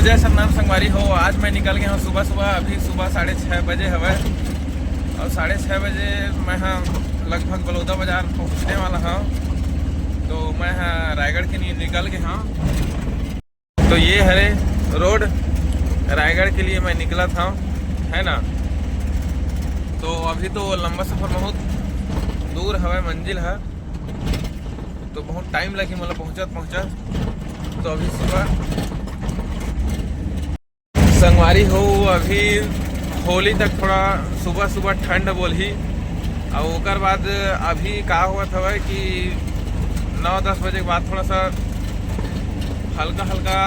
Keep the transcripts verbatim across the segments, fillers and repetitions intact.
जय सतनाम संगवारी हो, आज मैं निकल गया हूँ सुबह सुबह। अभी सुबह साढ़े छः बजे हवय और साढ़े छः बजे मैं हाँ लगभग बलौदा बाजार पहुँचने वाला हूँ। तो मैं हाँ रायगढ़ के लिए निकल गया हूँ। तो ये हरे रोड, रायगढ़ के लिए मैं निकला था, है ना। तो अभी तो लंबा सफर, बहुत दूर हवय मंजिल है, तो बहुत टाइम लगी मतलब पहुँचत पहुँचत। तो अभी सुबह संगवारी हो, अभी होली तक थोड़ा सुबह सुबह ठंड बोलही, और ओकर बाद अभी का होवत हवय कि नौ दस बजे के बाद थोड़ा सा हल्का हल्का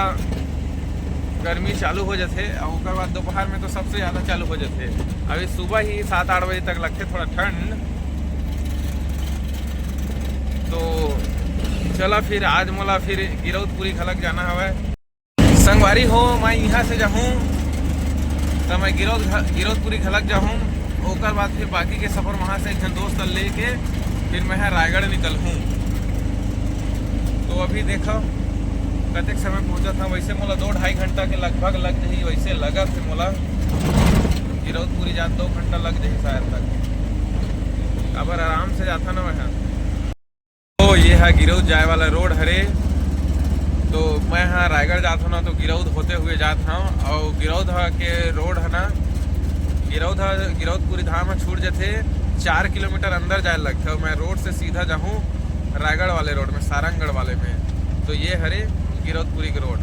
गर्मी चालू हो जाथे, और ओकर बाद दोपहर में तो सबसे ज़्यादा चालू हो जाथे। अभी सुबह ही सात आठ बजे तक लगथे थोड़ा ठंड। तो चला फिर, आज मोला फिर गिरौदपुरी घलक जाना हवय। संगवारी हो, मैं यहाँ से जाहूँ तो मैं गिरौद घ-, गिरौदपुरी घलक जाहूँ। ओकर बाद फिर बाकी के सफर वहाँ से एक झन दोस्त ल लेके फिर मैं ह रायगढ़ निकलहूँ। तो अभी देखो कतेक समय पहुँचत हँव। वैसे मोला दो ढाई घंटा के लगभग लग जाही, वैसे लगत हे मोला। गिरौदपुरी जात दो घंटा लग जाही शायद तक, काबर आराम से जाथा ना मैं ह। तो ये है गिरौद जाए वाला रोड हरे। तो मैं हाँ रायगढ़ जात हूँ ना, तो गिरौद होते हुए जात हूँ। और गिरौद ह के रोड है ना, गिरौद ह, गिरौदपुरी धाम ह छूट जाथे, चार किलोमीटर अंदर जाए लगथे। और मैं रोड से सीधा जाहूँ रायगढ़ वाले रोड में, सारंगढ़ वाले में। तो ये हरे गिरौदपुरी के रोड।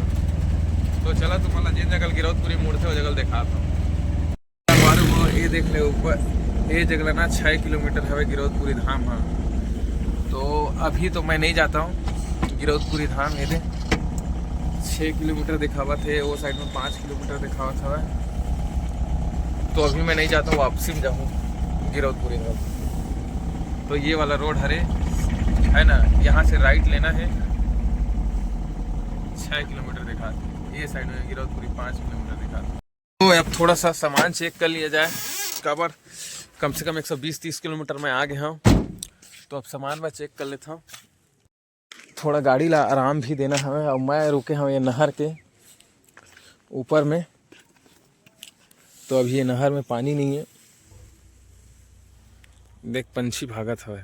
तो चला तुम्हारा जिन जगह गिरौदपुरी मुड़थे वो जगह दिखाता हूँ। संगवारी हो, ये देख ले ऊपर, ये जगह ना छः किलोमीटर हवे गिरौदपुरी धाम ह। तो अभी तो मैं नहीं जाता हूँ गिरौदपुरी धाम। ये दे, छः किलोमीटर दिखावत हे, वो साइड में पाँच किलोमीटर दिखावत हवे। तो अभी मैं नहीं जाता हूँ, वापसी में जाऊँ गिरौदपुरी धाम। तो ये वाला रोड हरे, है ना, यहाँ से राइट लेना है। छः किलोमीटर दिखात हे, ये साइड में गिरौदपुरी पाँच किलोमीटर दिखात हे। तो अब थोड़ा सा सामान चेक कर लिया जाए, काबर कम से कम एक सौ बीस तीस किलोमीटर मैं आ गया हूँ। तो अब सामान मैं चेक कर लेता हूँ। थोड़ा गाड़ी ला आराम भी देना हवे। और मैं रुके हूँ ये नहर के ऊपर में, तो अभी ये नहर में पानी नहीं है। देख, पंछी भागत हवे।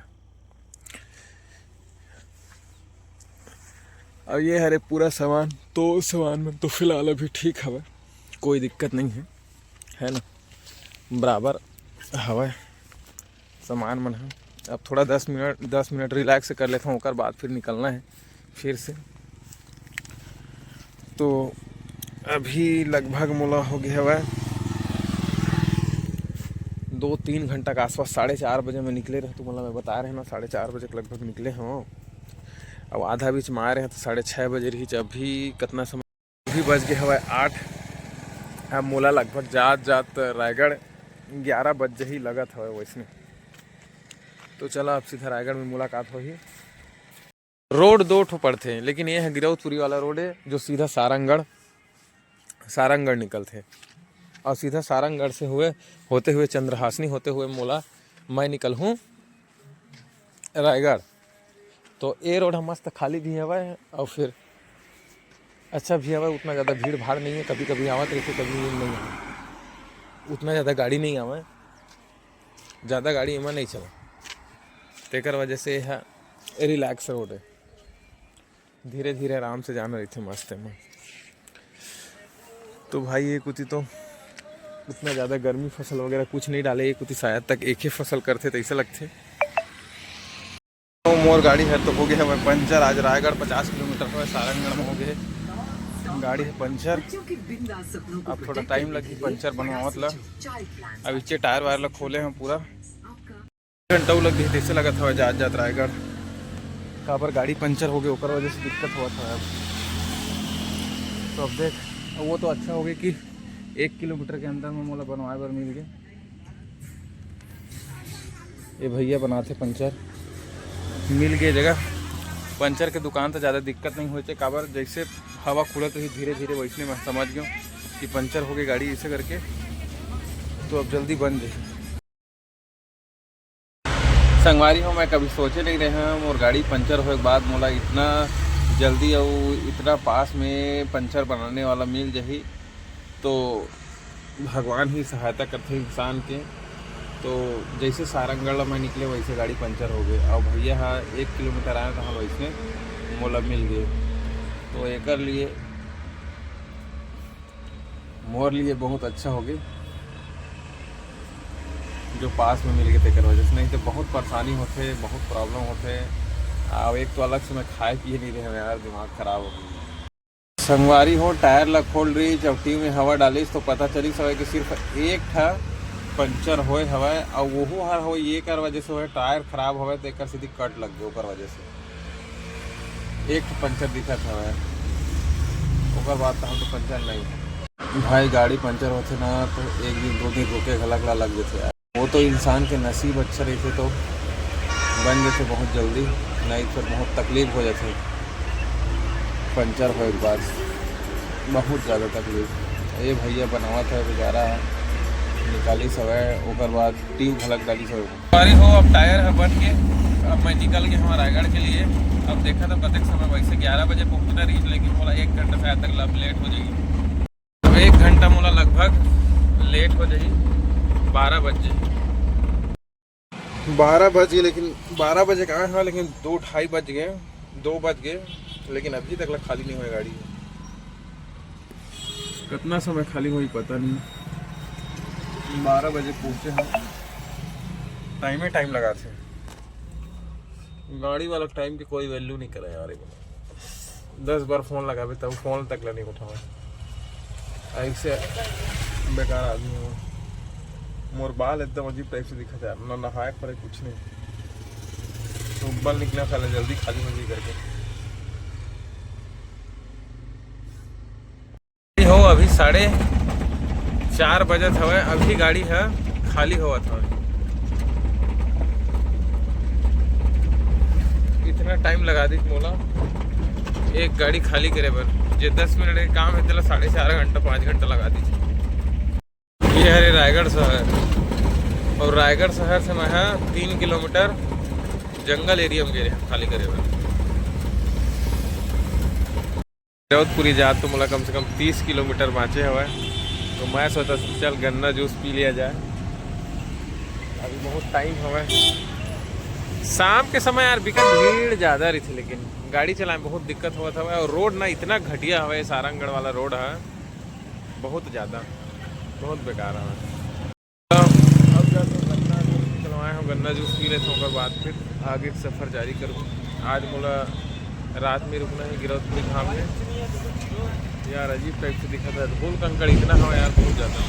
अब ये हरे पूरा सामान, तो सामान में तो फिलहाल अभी ठीक हवे, कोई दिक्कत नहीं है, है ना, बराबर हवे सामान मन ह। अब थोड़ा दस मिनट, दस मिनट रिलैक्स कर लेता हूँ, ओकर बाद फिर निकलना है फिर से। तो अभी लगभग मोला हो गया हवय दो तीन घंटा के आसपास, साढ़े चार बजे मैं निकले रहे, तो मोला मैं बता रहे ना, साढ़े चार बजे के लगभग निकले हूँ। अब आधा बीच में आ रहे हैं, तो साढ़े छः बजे रही। अभी कितना समय, अभी बज गए हवय आठ। अब मोला लगभग जात जात रायगढ़ ग्यारह बज ही लगत हवय वैसने। तो चला, अब सीधा रायगढ़ में मुलाकात होही। रोड दो ठो पड़थे, लेकिन ये है गिरौदपुरी वाला रोड है, जो सीधा सारंगढ़, सारंगढ़ निकलथे। और सीधा सारंगढ़ से हुए, होते हुए चंद्रहासनी होते हुए मोला मैं निकलहूँ रायगढ़। तो ये रोड ह मस्त खाली भी हवय और फिर अच्छा भी हवय, उतना ज़्यादा भीड़ भाड़ नहीं है। कभी कभी आवत रहिथे, कभी नहीं आवत, उतना ज़्यादा गाड़ी नहीं आवय, ज़्यादा गाड़ी एमा नहीं चला, तेकर वजह से ये ह रिलैक्स रोड है। धीरे धीरे आराम से जाना रहिथे मस्त में। तो भाई, ये कुती तो उतना ज़्यादा गर्मी फसल वगैरह कुछ नहीं डाले, ये कुती शायद तक एक ही फसल करथे, तो ऐसा लगथे। तो मोर गाड़ी है तो हो गया है पंचर। आज रायगढ़ पचास किलोमीटर है, सारंगढ़ में हो गया है गाड़ी है पंचर। अब थोड़ा टाइम लगी पंचर बनवावत ला। अब इच्चे टायर वायर ला खोले हैं पूरा। घंटा लग गई, जैसे लगत हवय जात जात रायगढ़, काबर गाड़ी पंचर हो गई, ओकर वजह से दिक्कत होवत हवय। अब तो अब देख, अब वो तो अच्छा हो गया कि एक किलोमीटर के अंदर में मोला बनवाए बर मिल गए। ये भैया बनाते पंचर, मिल गए जगह। पंचर के दुकान तो ज़्यादा दिक्कत नहीं होते, काबर जैसे हवा खुलत रही धीरे धीरे, वैसने मैं समझ गया कि पंचर हो गई गाड़ी, ऐसे करके तो अब जल्दी बन जाए। संगवारी हो, मैं कभी सोचे नहीं रहे हूँ मोर गाड़ी पंचर होए के बाद मोला इतना जल्दी अउ इतना पास में पंचर बनाने वाला मिल जाही तो भगवान ही सहायता करथे इंसान के। तो जैसे सारंगढ़ ला मैं निकले वैसे गाड़ी पंचर हो गए, और भैया हा एक किलोमीटर आए तो हम वैसे मोला मिल गए। तो एकर लिए मोर लिए बहुत अच्छा हो गए जो पास में मिल गए तेकर वजह से, नहीं तो बहुत परेशानी होथे, बहुत प्रॉब्लम होथे। और एक तो अलग से मैं खाए पिए नहीं रहे हँव यार, दिमाग खराब हो गई। संगवारी हो, टायर ला खोल रही जब ट्यूब में हवा डालिस तो पता चलिस हवय कि सिर्फ एक ठा पंचर होए हवय, और वहू हर हो ये कर वजह से होए, टायर खराब हवय तो एकर सीधी कट लग गए ओकर वजह से एक ठो पंचर दिखत हवय, ओकर बाद तो हम तो पंचर नहीं। भाई, गाड़ी पंचर होथे ना तो एक दिन दो दिन रुके घलक ला लग जथे यार। वो तो इंसान के नसीब अच्छा रहिथे तो बन जथे बहुत जल्दी, नहीं तो बहुत तकलीफ हो जथे पंचर होए के बाद, बहुत ज़्यादा तकलीफ। ये भैया बनावत है बेचारा, निकालिस हवय, ओकर बाद ट्यूब घलक डालिस हवय। सॉरी हो, अब टायर ह बन के अब मैं निकल गया हूँ रायगढ़ के लिए। अब देखा तो कतेक समय, वैसे ग्यारह बजे पहुँचना रही, लेकिन बोला एक घंटा शायद तक लब लेट हो जाएगी। अब एक घंटा मोला लगभग लेट हो जाएगी, बारह बजे। बारह बजे, लेकिन बारह बजे कहाँ है, लेकिन दो ढाई बज गए, दो बज गए, लेकिन अभी तक ला खाली नहीं हुआ गाड़ी। कितना समय खाली हुई पता नहीं। बारह बजे पहुँचे हम, टाइम ही टाइम लगाथे। गाड़ी वाला टाइम के कोई वैल्यू नहीं करे यार। दस बार फोन लगाबे तब फोन तक ला नहीं उठावे। ऐसे बेकार आदमी हो। मोर बाल एकदम अजीब टाइप से दिखत है यार, ना नहाए पड़े कुछ नहीं। सुबह निकला साले जल्दी खाली मजी करके। हो अभी साढ़े चार बजत हवय, अभी गाड़ी ह खाली होवत हवय। इतना टाइम लगा दी मोला एक गाड़ी खाली करे बर, जे दस मिनट के काम है तेला साढ़े चार घंटा पाँच घंटा लगा दी। ये हरे रायगढ़ शहर, और रायगढ़ शहर से मैं ह तीन किलोमीटर जंगल एरिया में गे रहे खाली करे बर। गिरौदपुरी जात तो मोला कम से कम तीस किलोमीटर बाँचे हवय, तो मैं सोचा चल गन्ना जूस पी लिया जाए। अभी बहुत टाइम हवय, शाम के समय यार बिकट भीड़ ज़्यादा रहिथे, लेकिन गाड़ी चलाए में बहुत दिक्कत होवत हवय। और रोड ना इतना घटिया हवय, सारंगढ़ वाला रोड है, बहुत ज़्यादा, बहुत बेकार हवय। अब जाके गन्ना जूस निकलवाए हो, गन्ना जूस पी लेते हैं, ओकर बाद फिर आगे के सफर जारी करूँ। आज मोला रात में रुकना है गिरौदपुरी धाम में। यार अजीब टाइप से दिखत है, धूल कंकड़ इतना हवय यार, बहुत ज़्यादा।